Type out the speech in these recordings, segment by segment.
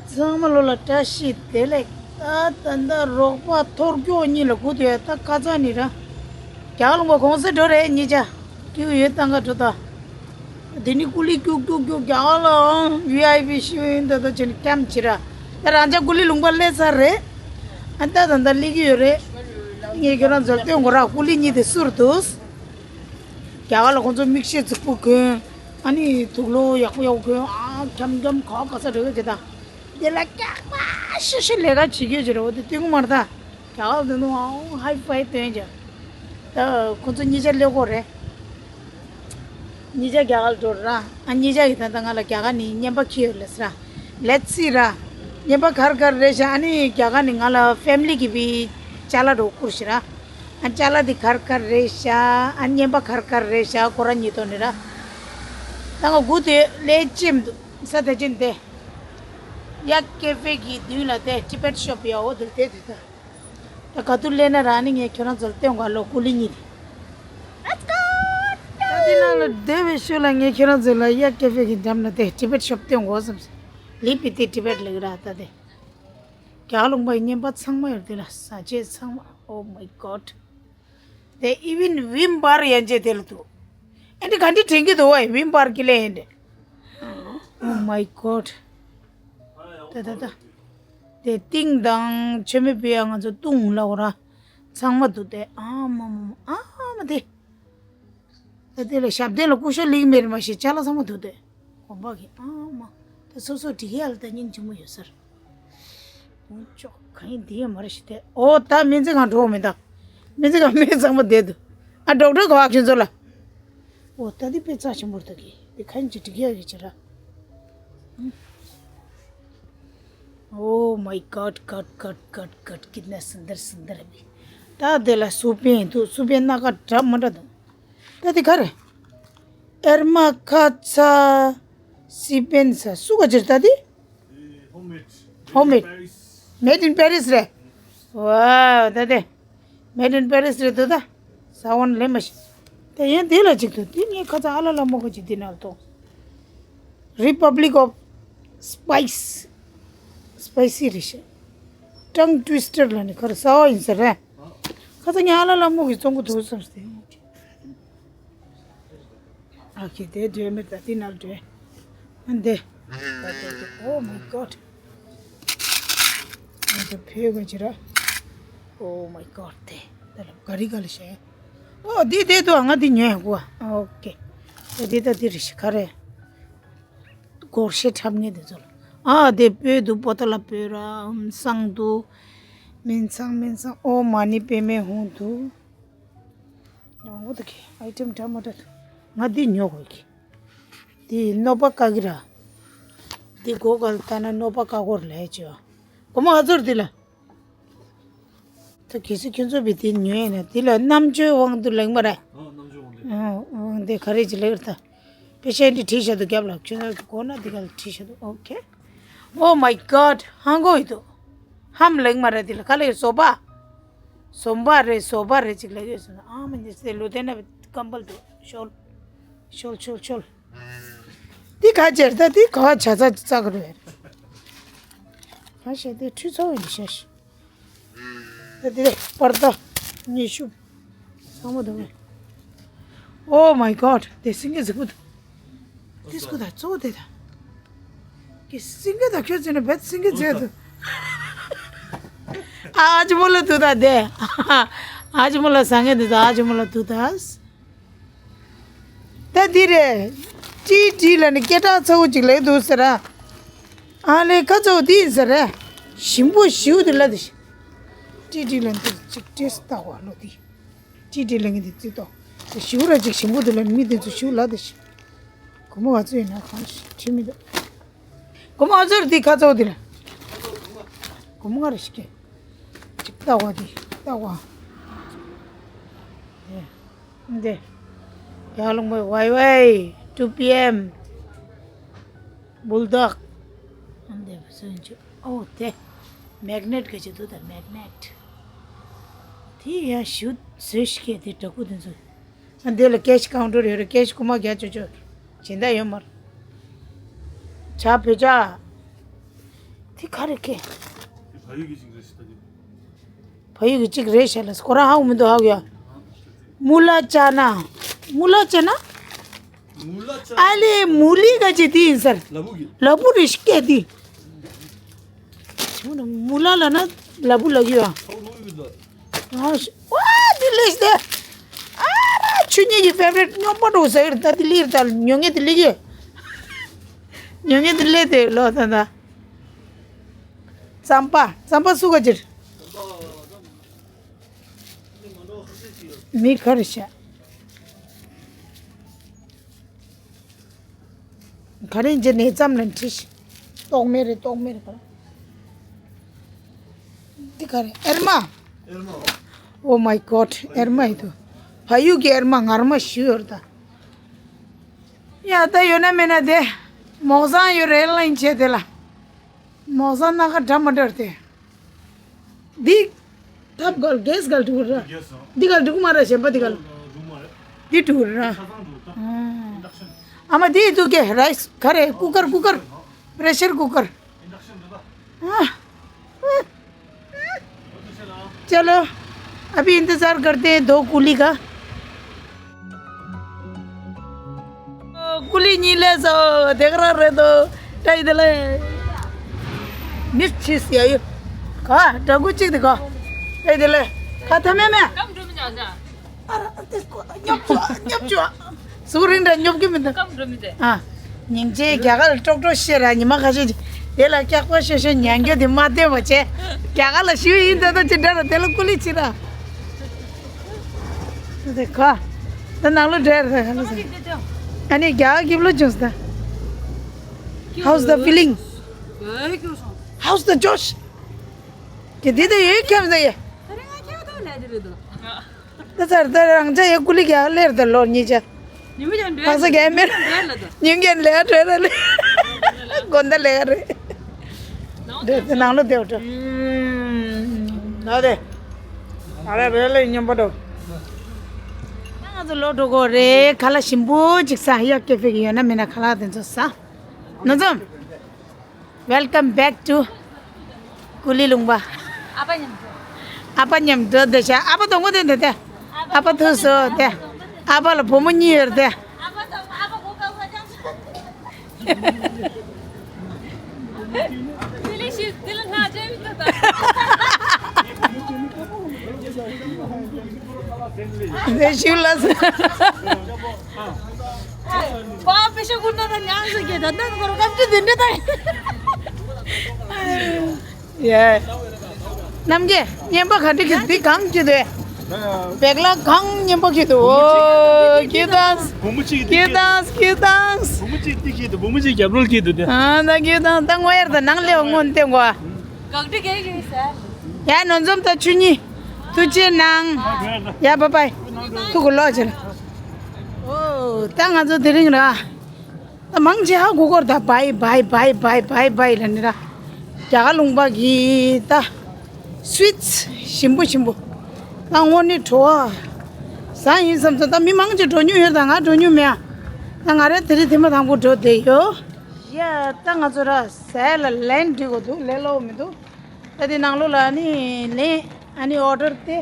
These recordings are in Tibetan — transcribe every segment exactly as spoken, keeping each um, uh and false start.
ཚང་མ་ལོ་ལ་བཀྲ་ཤིས་བདེ་ལེགས། ད་ད་ད་རོགས་པ་ཐོར་སྐྱོ་གཉིས་ལ་སྒུག་དུས་ད་ཁ་ཚ་ནི་ར། རྒྱ་གར་ལུང་པ་གོང་ས་འགྲོ་རེད་གཉིས་ཆ། སྐྱིད་པོ་ཡོད་ཏང་ག་འགྲོ་ད། དེ་ནི་ཀུ་ལི་ཀྱུག་ཀྱུག་ཀྱུག་རྒྱ་གར་ལ་ཝི་ཨའི་པི་ཤོ་ཡིན་ད་ད་བྱས་ནས་ཀྱམ་བྱེད་ར། ད་རང་ཅག་ཀུ་ལི་ལུང་པ་སླེབས་ཚར་རེད། ཨ་ད་ད་ད་སླེབས་ཀྱི་ཡོད་རེད། ངས་ཁྱོད་རང་ཚོར་སྟོན་དགོས་ར། ཀུ་ལི་གཉིས་དེ་བསུར་འདུག་རྒྱ་གར་ལ་ཁོང་ཚོ་མིག་ཤེལ་རྫིག་པོ་གོན། ཨ་ནི་དུག་ལོག་ཡག་པོ་ཡག་པོ་གོན། ཨ་འཁྱམ་འཁྱམ་ག་ག་ས་འགྲོ་གི་བྱེད་ད། དེ་ལ་སྐྱག་པ་ཤི་ཤི་ལས་ཀ་བྱེད་ཀྱི་ཡོད་ཅེ་རེད། འོ་དེ་སྟོན་གི་མ་རེད་ད། རྒྱ་གར་དེ་ནང་ཧའི་ཧྥའི་སྟོན་ཅེ། ད་ཁོང་ཚོ་གཉིས་ཆ་སླེབས་དགོས་རེད། གཉིས་ཆ་རྒྱ་གར་འགྲོ་ར། ཨ་གཉིས་ཆ་གི་ད་ལྟ་ང་ལ་རྒྱ་གར་ནས་རྔན་པ་འཁྱེར་ཡོད་ལབ་ཟེར་ར། Let's see ར། རྔན་པ་ག་རེ་ག་རེ་རེད་ཤག་ཨ་ནི་རྒྱ་གར་ནས་ང་ལ་ཕེ་མི་ལི་གི་བི་ཅ་ལག་འགྲོ་བསྐུར་ཤག་ར། ཨ་ཅ་ལག་འདི་ག་རེ་ག་རེ་རེད་ཤག་ཨ་རྔན་པ་ག་རེ་ག་རེ་རེད་ཤག་ཁོ་རང་གཉིས་ཐོག་ནས་ར། ད་ང་སྒུག་དེ་ལས་ཅི་མི་འདུག་ས་ད་ཅི་འདི། ཡ་ཀེ་ཧྥེ་གི་མདུན་ལ་དེ་ཊི་བེཊ་ཤོབ་ཡ་འོ་དེ་དེ་དེ་ད། ད་ག་དུས་སླེབས་ན་ར་ནི་ངས་ཁྱོད་རང་ཚོར་སྟོན་ག་ལོ་ཀུ་ལི་གཉིས་དེ། Let's go! ད་དེ་ནང་ལ་བསྡད་པའི་ཤུལ་ལ་ངས་ཁྱོད་རང་ཚོ་ལ་ཡ་ཀེ་ཧྥེ་གི་འགྲམ་ལ་དེ་ཊི་བེཊ་ཤོབ་སྟོན་དགོས་བསམ་སོང་། ལི་པི་ཏི་ཊི་བེཊ་ལབ་ཀྱི་ར་ད་དེ། རྒྱ་གར་ལུང་པའི་རྔན་པ་ཚང་མ་ཡོད་དེ་ལ་ཟ་ཆས་ཚང་མ། Oh my god. དེ་ཨི་ཝིན་ཝིམ་བར་ཡན་ཆད་དེ་ལ་འདུག་ཨེ་འདྲ་ག་འདྲ་དྲན་གྱི་འདུག་ཝའི་ཝིམ་བར་གྱི་ལས་ཡིན་འདྲ། Oh my god. ད་ད་ད། དེ་ཏིང་དང་མཆོད་མེ་ཕུལ་ཡ་ང་ཚོ་བཏུང་ལ་འོ་ར། ཚང་མ་འདུག་དེ་ཨ་མ་མ་མ་ཨ་མ་དེ། ད་དེ་ལ་ཞབས་བརྟན་ལ་སྐུ་ཞབས་ལིག་མེར་མ་ཞེས་ཅ་ལག་ཚང་མ་འདུག་སྟེ། དགོན་པ་གི་ཨ་མ། ད་སོ་སོ་འགྲིག་ཡ་ལ་ད་སྙིང་རྗེ་མོ་ཡོད་ཟེར། འོ་ཅོག་གང་ཡིན་འདི་ཡ་མ་རེད་ཞེས་ཏེ། ཨོ་ད་སྨན་རྩིས་ཁང་འགྲོ་མི་འདུག་སྨན་རྩིས་ཁང་མི་ཚང་མ་བསྡད་འདུག་ཨ་ཌོག་ཊར་ག་བ་ཁྱོད་ཚོ་ལ། ཨོ་ད་འདི་དཔེ་རྩ་ཆེན་པོ་རེད་ད་གི། འདི་གང་ཡིན་ཅི་འགྲིག་ཡ་ཡོད་ཅི་ར། Oh my god, god, god, god, god, कितना सुंदर सुंदर है भी। ད་དེ་ལ་སུ་པན་འདུག་སུ་པན་སྣ་ཁ་འདྲ་མི་འདྲ་འདུག་ད་དེ་ག་རེ། ཨེར་མ་ཁ་ཚ་སི་པན་ས་སུ་ག་ཅིར་ད་དེ། Homemade. Homemade. Made in Paris རེད། Wow ད་དེ། Made in Paris རེད་འདུག་ད། ས་བོན་ལེན་མ་ཤེས། དེ་ཡན་དེ་ལ་ཅིག་འདུག་དེ་ངས་ཁ་ཚ་ཨ་ལ་ལ་མོ་ག་ཅིག་དེ་ནང་ལ་གཏོང་། Republic of Spice. སི་པའི་སི་རེད་ཤག Tongue twister ལ་ནི་ཁར་ས་བ་ཡིན་ས་རེད། ཁ་ཚ་ངས་ཨ་ལ་ལ་མོ་གི་བཙོང་གི་འདུག་བསམ་སྟེ། ཨ་ཁེ་དེ་འདྲ་མེད་ད་དེ་ནང་འདྲ། ཨ་འདི། Oh my god. ང་ཚོ་ཕོད་ག་ཅི་ར། Oh my god དེ། དེ་ལ་ག་རི་ག་ལ་ཤེས། ཨོ་འདི་དེ་དུ་ང་འདི་ཉོས་ཡོང་གོ་ཨ། ཨོ་ཁེ། དེ་འདི་ད་འདི་རེད་ཤག་ག་རེ། སྒོར་གཞས་འཁྲབ་མཁན་དེ་ཚོ་ལ། ཨ་དེ་སྤོས་འདུག་པོ་ཏ་ལ་སྤོས་ར་བསང་འདུག་སྨན་ཚང་སྨན་ཚང་ཨོ་མ་ནི་པད་མའི་ཧུང་འདུག་ཨོ་ད་གི་ཨའི་ཊེམ་འདྲ་མ་འདྲ་འདུག་ང་འདི་ཉོ་དགོས་གི། འདི་གནོད་པ་བཀག་གི་ར། འདི་སྒོ་ག་ལ་བཏགས་ན་གནོད་པ་བཀག་གོ་ར་ལས་བྱོས། སྒོར་མོ་ཨ་ཚོར་འདི་ལ། ད་གལ་སྲིད་ཁྱོད་ཚོ་བི་དེ་ཉོས་ཡིན་ན་དེ་ལ་རྣམ་དཔྱོད་དབང་དུ་ལེགས་མ་རེད། ཨ་རྣམ་དཔྱོད་དབང་དུ། ཨ་དབང་དེ་ག་རེ་ཅིག་ལེགས་རེད་ད། དཔེ་ཤ་འདི་བྲིས་བཞག་འདུག་རྒྱབ་ལ་ཁྱོད་ཚོ་གོ་ན་འདི་ག་ལ་བྲིས་བཞག་འདུག་ཨོ་ཁེ། Oh my god ཧང་གོ་ཡི་འདུག་ཧམ་ལེགས་མ་རེད་དེ་ལ་ག་ལེགས་བཟོ་པ། ཟོམ་པ་རེད་བཟོ་པ་རེད་ཅིག་ལེགས་ཡོད་སོང་ཨ་མ་ཉེ་སེ་ལུ་དེ་ན་ཀམ་པལ་འདུག་ཤོལ། ཤོལ་ཤོལ་ཤོལ། འདི་ག་ཅེར་ད་འདི་ག་བ་བྱ་ཚ་ཙག་རེད། ང་ཞེ་དེ་ཁྲུས་ཚོགས་ཡིན་ཤ་ཤི། ད་འདི་པར་ད་ཉི་ཤུ། ཚང་མ་འདུག་མེད། Oh my god དེ་སིང་གེ་ཟིག་པོ་འདུག་དེ་སྐུ་ད་གཙོ་བོ་དེ་ད། གི་སིང་གེ་ད་ཁྱོད་ཚོ་ནི་བེད་སིང་གེ་བྱས་འདུག་ཨ་ཅི་མོ་ལ་འདུག་ད་དེ། ཨ་ཅི་མོ་ལ་ཟང་ངེ་འདུག་ད་ཨ་ཅི་མོ་ལ་འདུག་ད། ད་འདི་རེད། ཀྲི་ཀྲི་ལ་ནི་སྐད་གྲགས་ཚ་བོ་ཅིག་ལེགས་འདུག་ཟེར་ར། ཨ་ལེ་ཁ་ཚ་བོ་འདི་ཡིན་ཟེར་ར། ཞིམ་པོ་ཞིའུ་དེ་ལ་དེ། ཀྲི་ཀྲི་ལ་འདི་ཅིག་ཏེས་ལྟ་བ་ལོ་དེ། ཀྲི་ཀྲི་ལ་ངས་འདི་རྩི་ཏོ། དེ་ཞིའུ་ར་ཅིག་ཞིམ་པོ་དེ་ལ་མི་དེ་ཚོ་ཞིའུ་ལ་དེ་ཞིག་སྒོར་མོ་ག་ཚོད་ཡིན་ན་གང་ཞིག་ཁྲིད་མི་འདུག་སྒོར་མོ་ཨ་ཚོར་འདི་ཁ་ཚ་བོ་དེ་ལ། སྒོར་མོ་ག་རེ་ཞིག་གི། ཅིག་ལྟ་བ་དེ་ལྟ་བ། འདི། ཡར་ལུང་པའི་ཝའི་ཝའི། two PM། Bulldog། འདི་བཟོས་འཇུ། ཨོ་དེ། མེག་ནེཊ་ག་ཅིག་འདུག་ད་མེག་ནེཊ། དེ་ཡང་ཞུ་བཟོས་ཤིག་གེ་དེ་འདྲ་སྐུ་དེ་ཚོ། འདི་ལ་ཀེཤ་ཀའུན་ཊར་ཡོད་རེད་ཀེཤ་རྐུ་མ་རྒྱག་ཆོག་ཆོག་སྦྱིན་བདག་ཡོད་མ་རེད། ཇ་བོད་ཇ། ག་རེ་ཁེ། ཕ་ཡུལ་གྱི་ཅིག་རེད་ཤག་ད་དེ། ཕ་ཡུལ་གྱི་ཅིག་རེད་ཤག་ལ་ཁོ་རང་ཧ་གོ་མི་འདུག་ཧ་གོ་ཡ། མུ་ལ་ཅ་ན། མུ་ལ་ཅ་ན། མུ་ལ་ཅ་ན། ཨ་ལེ་མུ་ལི་ག་ཅི་དེ་ཡིན་ཟེར། ལ་བུ་གི། ལ་བུ་རེ་ཤི་ཀེ་དེ། མུ་ལ་ལ་ན་ལ་བུ་ལ་གི་ཡ། ཨོ་ཤི། ཨ་དེ་ལེ་ཤི་དེ། ཨ་ར་ཆུ་གཉིས་ཀྱི་ཕེ་ཝ་རེཊ་སྨྱོན་པ་འགྲོ་ཟེར་ད་དེ་ལེ་ད་ཉོ་ངེ་དེ་ལེ་གི། ཉོ་ངེ་དེ་ལེ་དེ་ལོ་ད་ད། རྩམ་པ། རྩམ་པ་སུ་ག་ཅིར། མི་ཁར་ཤ། ག་རེ་འཇེ་ནས་རྩམ་ལ་འཁྲི་ཤི། ཏོག་མེ་རེ་ཏོག་མེ་རེ་ག་རེ། འདི་ག་རེ་ཨེར་མ། ཨེར་མ། Oh my God ཨེར་མ་ཡི་དུ། ཕ་ཡུལ་གྱི་ཨེར་མ་ངར་མ་ཞུ་ཡོད་ད། ཡ་ད་ཡོད་ན་མེད་ན་དེ། མོག་བཟང་ཡོད་རེད་ལ་ཡིན་ཆེ་དེ་ལ། མོག་བཟང་སྣ་ཁ་འདྲ་མ་འདྲ་རེད་དེ། འདི། ཐབ་གལ་གེས་གལ་འགྲིག་ར། འདི་གལ་འགྲིག་མ་ར་གཞན་པ་འདི་གལ། འདི་འགྲིག་ར། ཨ་མ་འདི་འདུག་གེ་རའི་སི་ག་རེ་ཀུ་ཀར་ཀུ་ཀར། པྲེ་ཤར་ཀུ་ཀར། ཨ། चलो अभी इंतजार करते हैं दो कुली का। कुली ཉིད་ལས་སོ་དེ་ག་རང་རེད་དོ། བཀྲ་ཤིས་བདེ་ལེགས། མི་ཆིས་ཡ་ཡོ། ག་འདྲ་གུ་གཅིག་དེ་ག་བཀྲ་ཤིས་བདེ་ལེགས། ཁ་ཐ་མེ་མེ། སྐམ་འགྲོ་མི་ཉག་ཅག་ཨ་ར་དེ་ཀོ་ཉོབ་ཅུ་ཉོབ་ཅུ། སུ་རིང་འདྲ་ཉོབ་ཀྱི་མི་འདུག་སྐམ་འགྲོ་མི་དེ། ཨ། སྙིང་རྗེ་རྒྱ་གར་ལ་ཀྲོག་ཀྲོག་བཤད་ར་ཉི་མ་ཁ་ཤས་ཀྱི། དེ་ལ་སྐྱག་པ་ཤོད་ཤོད་ཉན་རྒྱུ་དེ་མ་བསྟན་པ་བྱས། རྒྱ་གར་ལ་ཞུ་ཡིན་ད་ད་ཅི་འདྲ་ར་དེ་ལ་ཀུ་ལི་ཆི་ར། དེ་ཁ། ད་ནང་ལོ་འདྲ་ར་ད་ཁ་ལོ་ཟེར། ཨ་ནི་རྒྱ་གར་གྱི་བློ་བྱུང་ས་ད། How's the feeling? How's the Josh? ཀྱི་འདི་ད་ཡོད་ཁྱམས་ད་ཡེ། ད་ཚར་ད་རང་ཅག་ཡོད་ཀུ་ལི་རྒྱ་ལེར་ད་ལོ་གཉིས་ཆ། ཕག་ས་རྒྱ་མེར། ཉིན་རྒྱ་ལེ་བྲོས་ར་ལེ། དགོན་ད་ལེ་རེད། འདི་ནང་ལོ་དེ་བྲོས། ད་དེ། ཨ་ར་བེ་ལེ་ཉམས་པ་འགྲོ། ང་ཚོ་ལོ་འགྲོ་གོ་རེད་ཁ་ལག་ཞིམ་པོ་ཅིག་ས་ཧི་ཡ་ཀེ་ཧྥེ་གི་ཡོད་ན་མེད་ན་ཁ་ལག་དེ་ཚོ་ས། ནོ་ཙམ། Welcome back to ཀུ་ལི་ལུང་པ། ཨ་ཕ་མཉམ་དུ། ཨ་ཕ་མཉམ་དུ་བསྡད་ཤག་ཨ་ཕ་དང་པོ་དེ་འདི་དེ། ཨ་ཕ་ཐུག་སོ་དེ། ཨ་ཕ་ལ་བུ་མོ་གཉིས་ཡོད་དེ། ཨ་ཕ་དང་ཨ་ཕ་གོ་སྐབས་ཧ་ཅང་ཆེ། དེ་ལས་ཤིག་དེ་ལ་སྣ་ཆེན་མི་འདུག་ད། དེ་ཤུ་ལ་ཟེར། པ་པེ་ཤ་ཀུན་ཏུ་ཉང་ཟེར་གྱི་ད་ནང་གོར་ཀ་ཏི་དེ་འདྲ་ད། ཡེ། རྣམ་རྒྱལ་སྙན་པ་ག་འདྲ་གི་འདི་གང་གི་དེ། བེག་ལ་གང་སྙན་པོ་གི་འདུག་ཨོ་ཀི་དང་། བུ་མོ་གཅིག་གི་ཀི་དང་ཀི་དང་། བུ་མོ་གཅིག་འདི་གི་འདུག་བུ་མོ་གཅིག་རྒྱབ་རོལ་གི་འདུག་དེ། ཨ་ད་ཀི་དང་ད་ངོ་ཡར་ད་ནང་ལེའོ་སྔོན་ཏེ་ངོ་ཨ། གག་ཏི་གེ་གེ་ས། ཡ་ནོ་འཛོམས་ད་ཆུ་གཉིས། ཐུགས་རྗེ་གནང་། ཡ་བཱའི་བཱའི། ཐུག་གི་ལོག་ཅེ་ལ། ཨོ་ད་ང་ཚོ་དེ་རིང་ར། ད་མང་ཆེ་ཧ་གོ་གོར་ད་བཱའི་བཱའི་བཱའི་བཱའི་བཱའི་བཱའི་ལ་ནི་ར། རྒྱ་གར་ལུང་པ་གི་ད། སུའིཊ་ཞིམ་པོ་ཞིམ་པོ། ད་དངོས་གནས་བྲོ་བ། ཟ་ཡིན་བསམ་སོང་ད་མི་མང་ཆེ་འགྲོ་མྱོང་ཡོད་ད་ང་འགྲོ་མྱོང་མེད་ཨ། ད་ང་རེ་དེ་རིང་དེ་མ་དང་པོ་འགྲོ་བསྡད་ཡོད། ཡ་ད་ང་ཚོ་ར་ཟས་ལ་ལན་འགྲིག་གོ་འདུག་ལས་སླ་བོ་མི་འདུག་ད་དེ་ནང་ལོགས་ལ་ཨ་ནི་ལན་ཨ་ནི་ཨོ་ཌར་དེ་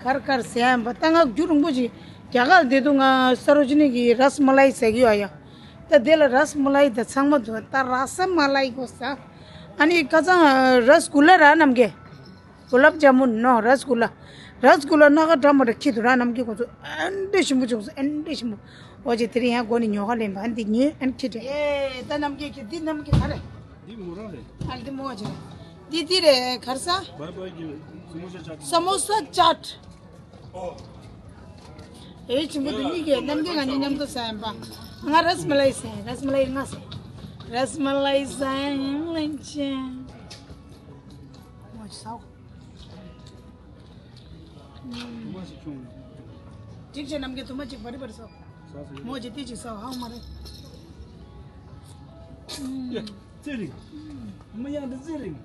གར་གར་ཟས་ཡིན་པ་ད་ང་རྒྱུན་རིང་པོ་ཞིག་རྒྱ་གར་བསྡད་དུས་ང་ས་རོ་ཇི་ནི་གི་རཱས་མ་ལའི་ཟ་གི་ཡོད་ཡ། ད་དེ་ལ་རཱས་མ་ལའི་ད་ཚང་མ་འདུག་ད་རཱས་མ་ལའི་གོ་ཟ། ཨ་ནི་ཁ་སང་རཱས་གུ་ལ་ར་རྣམ་རྒྱལ། གུ་ལབ་ཇ་མུན་ནོ་རཱས་གུ་ལ། རཱས་གུ་ལ་སྣ་ཁ་འདྲ་མ་འདྲ་ཁྱི་འདུག་ར་རྣམ་རྒྱལ་ཁོ་ཚོ་ཨེ་འདྲ་ཞིམ་པོ་བྱུང་སོང་ཨེ་འདྲ་ཞིམ་པོ། འོ་ཅེ་དེ་རིང་ཡང་སྒོ་ནས་ཉོ་ག་ལེན་པ་འདི་ཉོས་ཨན་ཁྱི་འདྲ། ཨེ་ད་རྣམ་རྒྱལ་ཁྱི་འདི་རྣམ་རྒྱལ་ག་རེ། འདི་མོ་རང་རེད། ཨ་འདི་མོ་ཅེ། འདི་འདི་རེད་གར་ས། བཱའི་བཱའི་གི་སི་མོ་ས་ཅཱཊ། ས་མོ་ས་ཅཱཊ། ཨེ་ཆེན་པོ་འདི་གཉིས་ཀས་རྣམ་རྒྱལ་ང་གཉིས་མཉམ་དུ་ཟ་ཡིན་པ། ང་རཱས་མ་ལའི་ཟ་ཡིན་རཱས་མ་ལའི་ང་ཟ་ཡིན། རཱས་མ་ལའི་ཟ་ཡིན་ལན་ཆེ། མོ་ཟ། འགྲིག་ཆེ་རྣམ་རྒྱལ་དུ་མ་གཅིག་བ་རི་བ་རི་ཟ། མོ་ཇི་ཏི་ཅིག་ཟ་ཧང་མ་རེད། ཙི་རིང་། མི་ཡང་འདི་ཙི་རིང་།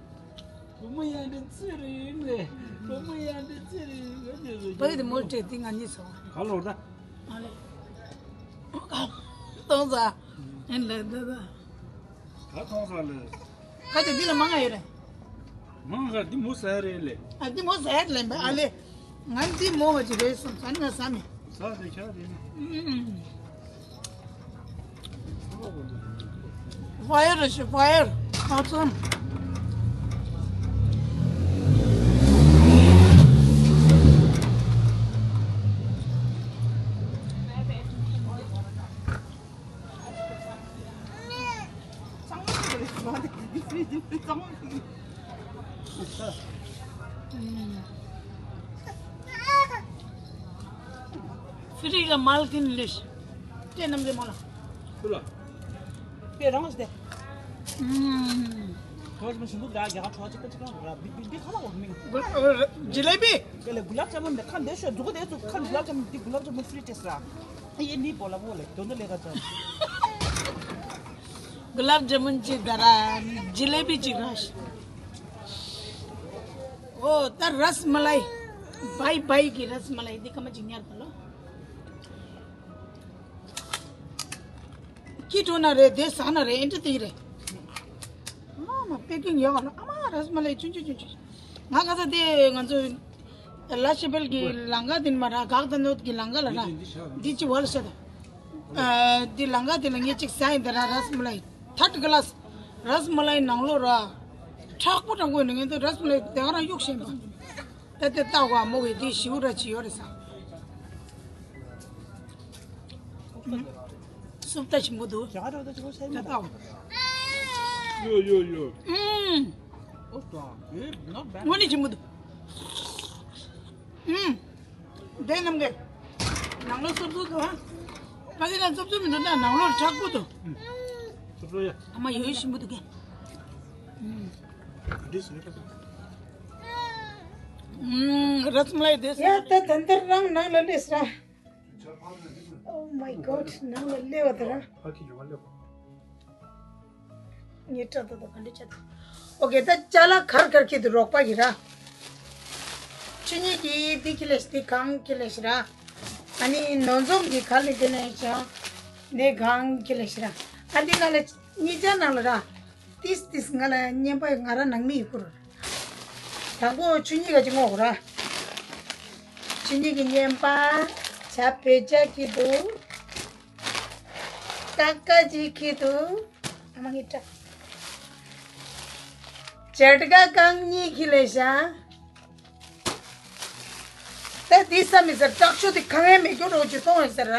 བུ་མོ་ཡང་འདི་ཙི་རིང་ལས། བུ་མོ་ཡང་འདི་ཙི་རིང་ལས། བུ་ཡི་དེ་མོ་སྤྲད་དེ་ང་གཉིས་ཚོ། ག་ལོར་ད། ཨ་ལེ། གཏོང་ས། ཨེ་ལེ་ད་ད། ག་གཏོང་ས་ལེ། ཁ་ཆེ་འདི་ལ་མང་ང་ཡོད་རེད། ང་ག་འདི་མོ་ཟ་རེད་ལེ། ཨ་འདི་མོ་ཟ་ཡ་ལེན་པ་ཨ་ལེ། ང་འདི་མོ་བ་ཅི་རེད་སོང་ཟ་ནི་ང་ཟ་མི། ཟ་རེད་ཆ་རེད་ནི། ཨུམ། ཕ་ཡར་ཞིག་ཕ་ཡར་ཨ་ཙམ། ཕི་རི་ག་མལ་ཏིན་ལིཤ། ཏེ་ནམ་རེ་མོ་ལ། ཁུ་ལ། པེ་རང་སྟེ། ཁོ་ཞིག་མ་ཞིམ་པོ་ག་རྒྱ་གར་ཁྲོ་ཅིག་པ་ཅིག་ག་ར་བི་བི་འདི་ཁ་ལ་འོ་མིང་། ཇི་ལེ་བི། ཀེ་ལེ་གུ་ལབ་ཇ་མུན་དེ་ཁ་འདི་ཤོད་འཛུགས་དེ་ཚུ་ཁ་གུ་ལབ་ཇ་མུན་འདི་གུ་ལབ་ཇ་མུན་ཕི་རི་ཏེས་ར། ཨ་ཡེ་ནི་བོ་ལ་བོ་ལེ་དོན་དུ་ལེ་ག་ཅང་། གུ་ལབ་ཇ་མུན་ཅིག་ག་ར་ཇི་ལེ་བི་ཅིག་ར་ཤི། ཨོ་ད་རས་མ་ལའི། བའི་བའི་གི་རས་མ་ལའི་འདི་ཁ་མ་ཅིག་ཉར་ག་ལོ། ཀི་ཀྲོ་ན་རེད་དེ་ཟ་ན་རེད་ཨེ་འདྲ་དེ་རེད། ཨ་མ་པེ་ཀིང་ཡོད་ག་ལ་ཨ་མ་རས་མ་ལའི་ཆུང་ཆུང་ཆུང་ཆུང་། ང་ག་ས་དེ་ང་ཚོ་ལ་ཤི་བེལ་གི་ལང་ཀ་དེ་ནི་མ་ར་གག་དང་ནོད་ཀྱི་ལང་ཀ་ལ་ར་འདི་ཅི་བ་ལ་ཤ་ད། འདི་ལང་ཀ་དེ་ལ་ངས་ཅིག་ཟ་ཡིན་ད་ར་རས་མ་ལའི་ཐར་ཌི་ག་ལ་སི་རས་མ་ལའི་ནང་ལོ་ར་དྲག་པོ་དྲག་པོ་ཡིན་ནི་ངས་ད་རས་མ་ལའི་དེ་ག་རང་གཡུག་བཞིན་པ། ད་དེ་ལྟ་བ་མོ་གི་དེ་ཞིའུ་ར་ཅི་ཡོད་རེད་ས། སུབ་ད་ཞིམ་པོ་འདུག་ད་ལྟ་བ། ཡོ་ཡོ་ཡོ། ཨུམ། དངོས་གནས་ཞིམ་པོ་འདུག་ཨུམ། དེ་རྣམས་ཀྱི་ནང་ལོ་སུབ་སུབ་འདུག་ཨ། ཕ་གི་ལ་སུབ་སུབ་མི་འདུག་ད་ནང་ལོ་དྲག་པོ་འདུག་སུབ་སུབ་ཡ། ཨ་མ་ཡོད་ཞིམ་པོ་འདུག་གས། ཨུམ། འདི་སུ་ཡོད་པ། ཨུམ། རས་མ་ལའི་དེ་སུ། ཡ་ད་ད་འདིར་རང་ནང་ལ་སླེབས་ར། Oh my god ནང་ལ་སླེབས་པ་དེ་ར། ངའི་སྐྲ་ད་ད་ག་འདྲ་ཆགས་འདུག་ཨོ་ཀེ་ད་ཅ་ལག་གར་གར་ཁྱེར་དུ་རོགས་པ་ཡིན་ར། ཆུ་གཉིས་ཀྱི་འདི་ཁྱེར་ལེ་ཤ་འདི་གང་ཁྱེར་ལེ་ཤ་ར། ཨ་ནི་ནོར་འཛོམས་ཀྱི་ག་ལེ་ཁྱེར་ལེ་ཤ། འདི་གང་ཁྱེར་ལེ་ཤ་ར། ཨ་འདི་ནང་ལ་གཉིས་ཆ་ནང་ལ་ར། ཏིས་ཏིས་ང་ལ་བརྙན་པ་ང་ར་ནང་མི་ཡི་ཁུར། དང་པོ་ཆུ་གཉིས་ཀ་ཅིག་སྔོག་ར། ཆུ་གཉིས་ཀྱི་བརྙན་པ། ཇ་བོད་ཇ་ཁྱེར་འདུག་ཀ་ཀ་ཅིག་ཁྱེར་འདུག་ཨ་མ་ངའི་སྐྲ། ཇ་ཏི་ཀ་རྐང་གཉིས་ཁྱེར་ལེ་ཤ། ད་འདི་ས་མི་ཟེར་སྐྲག་ཆུ་དེ་ཁ་ངན་མེད་རྒྱུ་རོགས་ཅིག་གཏོང་བས་ཟེར་ར།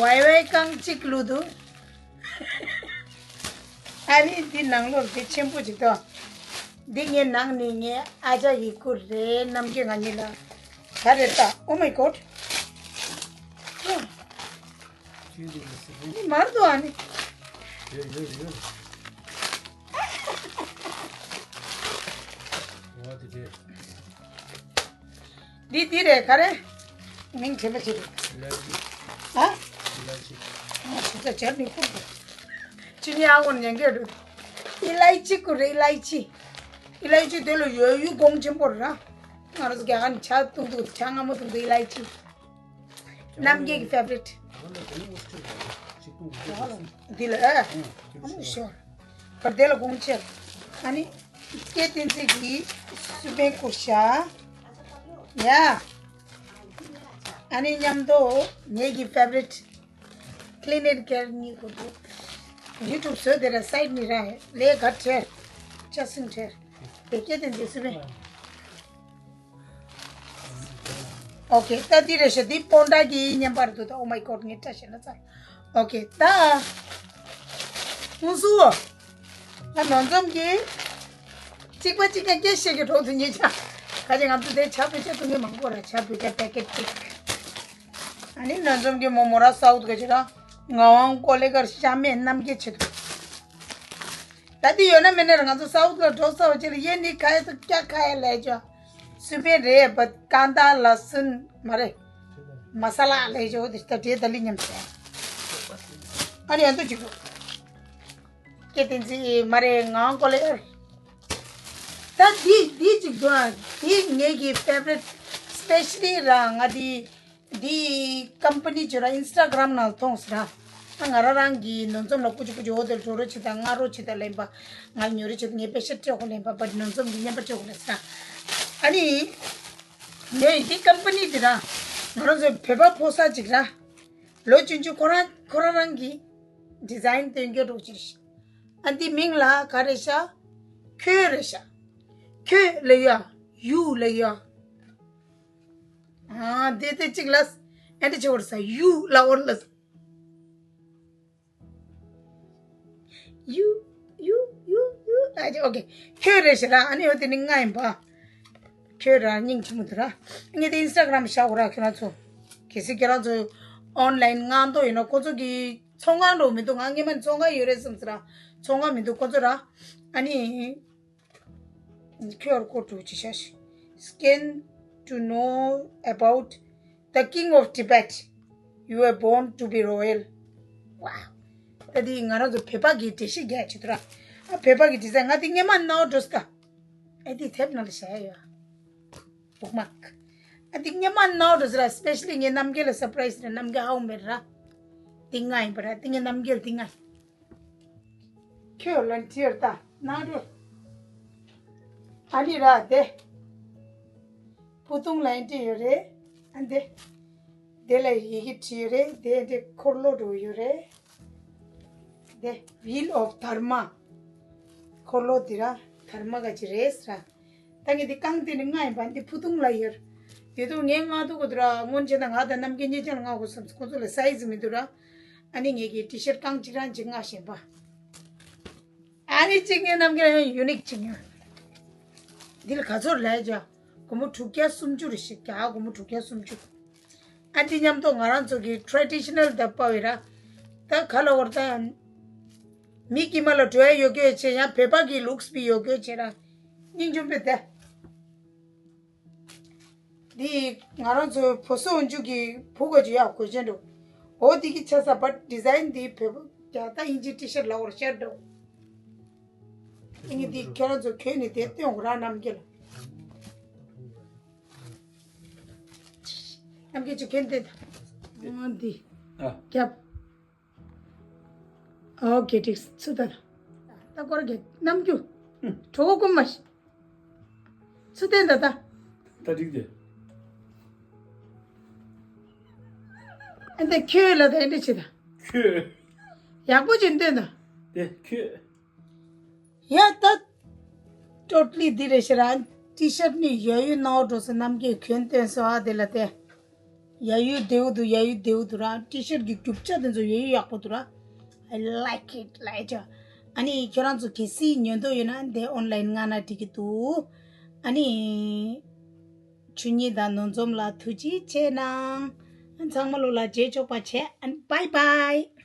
ཝའི་ཝའི་རྐང་གཅིག་བླུགས་འདུག་ཨ་ནི་འདི་ནང་ལོགས་དེ་ཆེན་པོ་ཅིག་ཏོ། འདི་ངའི་ནང་ནས་ངའི་ཨ་ཅག་གི་སྐུ་རེད་རྣམ་རྒྱལ་ང་གཉིས་ལ། ད་རེད་ད། Oh my god འདི་མར་འདུག་ཨ་ནི། འདི་འདི་རེད་ག་རེ། མིང་དྲན་པ་ཅི་རེད། ཨ། ཨ་ཞིག་ད་ཇར་ནི་ཁུར་དུ། ཅི་ནི་ཨ་ཝོན་ཉན་གེ་རུ། ཨི་ལའི་ཅི་ཀུ་རེ་ཨི་ལའི་ཅི། ཨི་ལའི་ཅི་དེ་ལ་ཡོད་ཡུ་གོང་ཆེན་པོ་ར། ང་རང་ཚོ་རྒྱ་གར་ནི་ཇ་བཏུང་དུ་ཇ་མངར་མོ་བཏུང་དུ་ཨི་ལའི་ཅི། རྣམ་རྒྱལ་གྱི་ཕེ་བ་རིཊ། འདི་ལ་ཨ་མུ་ཤོར། བར་དེ་ལ་གོང་ཆེར། ཨ་ནི་སྐྱེ་བསྟན་འཛིན་གྱི་སུ་པན་ཀུར་ཤ། ཡ། ཨ་ནི་མཉམ་དུ་ངེད་ཀྱི་ཕེ་བ་རིཊ། Clean and Care གཉིས་ཀུ་འདུག་ཡུ་ཊུབ་བཟོས་དེ་ར་སའིཌ་ནི་ར་ལས་ག་ཁྲེར། ཅ་སིན་ཁྲེར། བེ་སྐྱེ་བསྟན་འཛིན་སུ་པན། ཨོ་ཀེ། ད་འདི་རེད་ཤག་འདི་སྤོན་ཊ་གི་བརྙན་པར་འདུག་ད། Oh my god ངའི་སྐྲ་ཞེ་ན་ཚ། ཨོ་ཀེ། ད་ཧུན་སུ། ད་ནོར་འཛོམས་ཀྱི་གཅིག་པ་གཅིག་ཀྱང་སྐད་བཤད་ཀྱི་གྲོགས་དུ་ཉེ་ཆ། ག་ཅི་ང་ཚོ་དེ་ཇ་བོད་ཇ་འཐུང་མཁན་མང་པོ་ར། ཇ་བོད་ཇ་པེ་ཀེ་ཊི་གཅིག་ཨ་ནི་ནོར་འཛོམས་ཀྱི་མོ་མོ་ར་སའུཐ་ག་ཅི་ར། ངག་དབང་ཀོ་ལེ་གར་ཤ་མེད་རྣམ་རྒྱལ་ཆེད་དུ། ད་འདི་ཡོད་ན་མེད་ན་ར་ང་ཚོ་སའུཐ་ལ་འགྲོ་ས་བ་ཅིག་ལ་ཡེ་ནི་ཁ་ཡ་ཏུ་ཀྱ་ཁ་ཡ་ལས་ཅོ། སུ་པན་རེད་པ། ཀ་ན་ད་ལ་སུན་མ་རེད། མ་ས་ལ་ལས་ཅོ་དེ་ད་དེ་ད་ལི་ཉམས་ཆེ། ཨ་ནི་ཡང་དུ་ཅིག་འགྲོ། སྐྱེ་བསྟན་འཛིན་མ་རེད་ངག་དབང་ཀོ་ལེ་ཨར། ད་འདི་འདི་ཅིག་འགྲོ་ཨ། འདི་ངེད་ཀྱི་ཕེ་བ་རིཊ་སི་པེ་ཤ་ལི་ར་ང་འདི། འདི་ཀམ་པ་ནི་ཅོ་ར་ཨིན་སི་ཊ་གྷ་རམ་ནང་མཐོང་སི་ར། ཨ་ང་རང་རང་གི་ནོར་འཛོམས་ལ་ཀུ་ཅི་ཀུ་ཅི་འོ་དེར་འགྲོ་རོགས་བྱེད་དང་། ང་རོགས་བྱེད་དང་ལེན་པ། ང་ཉོ་རོགས་བྱེད་དང་། ངའི་པེ་ཤ་སྤྲད་དགོས་ལེན་པ། བ་ནོར་འཛོམས་ཀྱི་བརྙན་པར་སྤྲད་དགོས་ལེན་ས། ཨ་ནི་ངའི་འདི་ཀམ་པ་ནི་འདི་ར། ང་རང་ཚོའི་བོད་པ་ཕོ་གསར་ཅིག་ར། ལོ་ཆུང་ཆུང་ཁོ་རང་ཁོ་རང་རང་གི་ཌི་ཛའིན་སྟོན་རྒྱུ་འགྲོ་ཅིག་རེད། ཨ་འདི་མིང་ལ་ག་རེ་ཤག་ཁྱོད་རེད་ཤག་ཁྱོད་ལ་ཡ། ཡུ་ལ་ཡ། ཨ་འདི་དེ་གཅིག་ལ་ཨ་འདི་ཆེ་བར་ས་ཡུ་ལ་འོར་ལ། ཡུ་ཡུ་ཡུ་ཡུ། ཨ་ཅེ་ཨོ་ཁེ། ཁྱོད་རེད་ཤག་ར། ཨ་ནི་འོ་དེ་ནི་ང་ཡིན་པ། ཁྱོད་ར་སྙིང་རྗེ་མོ་འདུག་ར། ངས་དེ་ཨིན་སི་ཊ་གྷ་རམ་བཞག་གོ་ར། ཁྱོད་རང་ཚོ་གལ་སྲིད་ཁྱོད་རང་ཚོ་ཨོན་ལའིན་མངགས་འདོད་ཡོད་ན། ཁོ་ཚོ་གི་ཚོང་ཁང་འགྲོ་མི་འདུག་ང་སྔས་མ་ནས་ཚོང་ཁང་ཡོད་རེད་བསམ་ཟེར་ར། ཚོང་ཁང་མི་འདུག་ཁོ་ཚོ་ར། ཨ་ནི། ཁྱོད་ཀོ་ཊུ་ཅི་ཤ་ཤི། Scan to know about the king of Tibet. You were born to be royal. Wow. ད་དེ་ང་རང་ཚོ་བོད་པ་གི་འགྲེལ་བཤད་རྒྱག་ཆེད་དུ་ར། ཨ་བོད་པ་གི་ཌི་ཛའིན་ང་དེ་སྔས་མ་ནའོ་འགྲོ་སི་ཀ་ཨ་དེ་དེབ་ནང་ལ་བཞག་ཡོད། བུག་མཱག་ཨ་དེ་སྔས་མ་ནའོ་འགྲོ་སི་ར། སི་པེ་ཤ་ལི་ངའི་རྣམ་རྒྱལ་ལ་སར་པ་རའི་སི་རེད། རྣམ་རྒྱལ་ཧའོ་མེད་ར། དེ་ང་ཡིན་པ་ར། དེ་ངའི་རྣམ་རྒྱལ་དེ་ང་ཡིན། ཁྱོད་ལན་ཁྱེར་ད་ན་རེ། ཨ་ནི་ར་དེ། ཕུ་ཐུང་ལ་ཡིན་དེ་ཡོད་རེད། ཨ་འདི། དེ་ལ་ཡི་གེ་བྲིས་ཡོད་རེད། དེ་འདི་འཁོར་ལོ་འགྲོ་ཡོད་རེད། དེ་Wheel of Dharma། འཁོར་ལོ་དེ་ར་དྷརྨ་ག་ཅི་རེད་ཟེར། ད་ངས་འདི་རྐང་དེ་ནི་ང་ཡིན་པ། འདི་ཕུ་ཐུང་ལ་ཡོད། དེ་དུས་ངས་མངགས་ཐུབ་གོ་དུ་ར། སྔོན་ཆད་ན་ང་དང་རྣམ་རྒྱལ་གཉིས་ཆ་ལ་མངགས་དགོས་བསམ། ཁོ་ཚོ་ལ་སའི་ཛི་མི་འདུག་ར། ཨ་ནི་ངེད་ཀྱིས་ཊི་ཤར་ཊི་རྐང་གཅིག་རང་གཅིག་མངགས་བཞིན་པ། ཨ་ནི་གཅིག་ངའི་རྣམ་རྒྱལ་ཡང་ཡུ་ནིག་གཅིག་ཡོད། འདི་ལ་ག་ཚོད་ལས་བྱ། སྒོར་མོ་དྲུག་བརྒྱ་སུམ་ཅུ་རེ་ཞིག་རྒྱ་སྒོར་མོ་དྲུག་བརྒྱ་སུམ་ཅུ། ཨ་འདི་མཉམ་དུ་ང་རང་ཚོ་གི་ཊེ་རེ་ཌི་ཤི་ནལ་ད་པ་བེ་ར། ད་ག་ལ་བར་ད། མི་དཀྱིལ་མ་ལ་འགྲོ་ཡ་ཡོད་གི་བྱས། ཡང་བོད་པ་གི་ལུགས་པི་ཡོད་གི་བྱས་ར། སྙིང་རྗེ་པོ་དེ། འདི་ང་རང་ཚོའི་བུ་སོ་འཇུ་གི་བུ་ག་ཅུ་ཡག་གོ་ཅན་འགྲོ། འོ་འདི་གི་ཆ་ས་པ་ཌི་ཛའིན་འདི་བོད་པ་རྒྱ་ད་ཨིན་ཇི་ཊི་ཤར་ཊི་ལ་བར་ཤར་འགྲོ། ཨ་ནི་འདི་ཁྱོད་རང་ཚོ་གྱོན་ནས་དེ་སྟོན་དགོས་ར། རྣམ་རྒྱལ་ལ། རྣམ་རྒྱལ་ཅིག་གྱོན་དེ་ད། འོ་འདི། ཨ། རྒྱབ། ཨོ་ཀེ་ཊིག་སུ་ད་ད་སྐོར་གྱི་རྣམ་འགྱུར། གྲོགས་པོ་ཀུན་མ་ཤི། སུ་བསྟན་ད་ད། ད་འགྲིག་དེ། ཨ་འདི་ཁྱོད་ལ་ད་འདི་ཆེ་ད། ཁྱོད། ཡག་པོ་ཅིག་བསྟན་ད། དེ་ཁྱོད། ཡ་ད། ཊོ་ཊ་ལི་འདི་རེད་ཤི་ར། ཊི་ཤར་ཊི་ནི་ཡ་ཡུ་ནའོ་འགྲོ་སོང་། རྣམ་རྒྱལ་གྱོན་བསྟན་སོང་ཨ་དེ་ལ་དེ། ཡ་ཡུ་བདེའུ་འདུག་ཡ་ཡུ་བདེའུ་འདུག་ར། ཊི་ཤར་ཊི་གི་རྒྱུ་ཆ་དེ་ཚོ་ཡ་ཡུ་ཡག་པོ་འདུག་ར། I like it like it. ཨ་ནི་ཁྱོད་རང་ཚོ་གལ་སྲིད་ཉོ་འདོད་ཡོད་ན་དེ་ཨོན་ལའིན་མངགས་ན་འགྲིག་གི་འདུག་ཨ་ནི་ཆོས་ཉིད་དང་ནོར་འཛོམས་ལ་ཐུགས་རྗེ་ཆེ་གནང་། ཚང་མ་ལོ་ལ་རྗེས་ཆོག་པ་བྱས། ཨ་ནི་བྷའི་བྷའི།